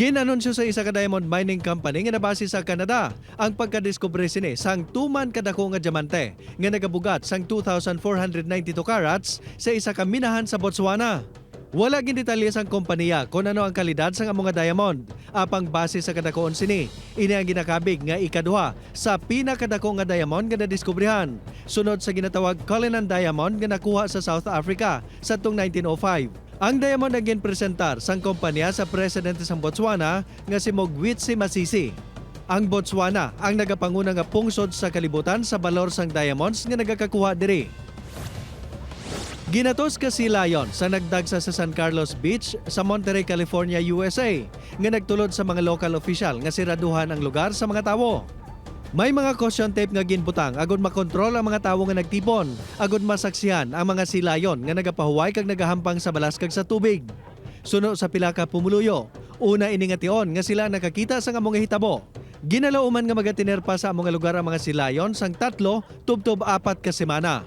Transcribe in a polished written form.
Ginanunsyo sa isa ka diamond mining company nga nabase sa Canada ang pagkadiskubre sini sang tuman kadako nga diamante nga nagabugat sang 2,492 carats sa isa ka minahan sa Botswana. Wala gindetalye sang kompanya kung ano ang kalidad sang amo nga diamond. Apang base sa kadakoon sini, ini ang ginakabig nga ikaduha sa pinakadako nga diamond nga nadiskubrehan. Sunod sa ginatawag Cullinan Diamond nga nakuha sa South Africa sa tuong 1905. Ang diamond ang ginpresentar sang kompanya sa presidente sang Botswana nga si Mokgweetsi Masisi. Ang Botswana ang nagapanguna nga pungsod sa kalibutan sa balor sang diamonds nga nagakakuha diri. Ginatos ka sea lion sa nagdagsa sa San Carlos Beach sa Monterey, California, USA, nga nagtulod sa mga local official nga siraduhan ang lugar sa mga tawo. May mga caution tape nga ginbutang agud makontrol ang mga tawo nga nagtipon, agud masaksihan ang mga sea lion nga nagapahuway kag nagahampang sa balas kag sa tubig. Suno sa pila ka pumuluyo, una ini nga tion nga sila nakakita sa among hitabo. Ginalauman nga magatiner pa sa among lugar ang mga sea lion sang 3 tubtob 4 ka semana.